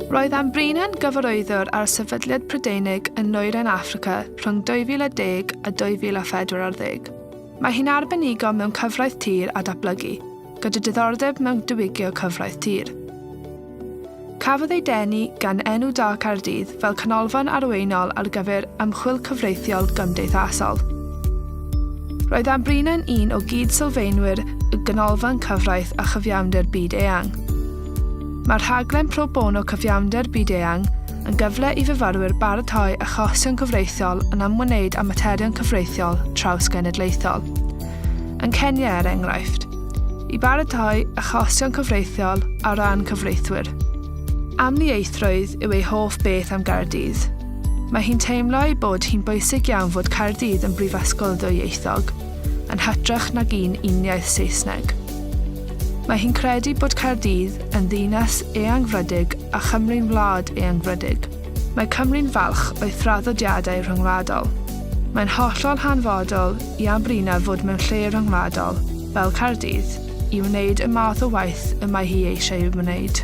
Roedd Ambrina'n gyfarwyddwr ar Sefydliad Prydeinig yn Nwyrain Affrica rhwng 2010 a 2014. Mae hi'n arbenigo mewn cyfraith tir a datblygu, gyda diddordeb mewn diwygio cyfraith tir. Cafodd ei denu gan enw da Caerdydd fel canolfan arweinol ar gyfer ymchwil cyfreithiol gymdeithasol. Roedd Ambrina'n un o gyd-sylfaenwyr y Ganolfan Cyfraith a Chyfiawnder Byd-eang. Mae'r rhaglen Pro Bono Cyfiawnder Byd-eang yn gyfle i fyfyrwyr baratoi achosion cyfreithiol yn ymwneud â materion cyfreithiol traws-genedlaethol. Yn Kenya, er enghraifft, i baratoi achosion cyfreithiol ar ran cyfreithwyr. Amlieithrwydd yw ei hoff beth am Gaerdydd. Mae hi'n teimlo ei bod hi'n bwysig iawn fod Caerdydd yn brifysgol ddwyieithog, yn hytrach nag un uniaith Saesneg. Mae hi'n credu bod Caerdydd yn ddinas eangfrydig a Chymru'n wlad eangfrydig. Mae Cymru'n falch o'i thraddodiadau rhyngwladol. Mae'n hollol hanfodol i Ambrina fod mewn lle rhyngwladol, fel Caerdydd, i wneud y math o waith y mae hi eisiau ei wneud.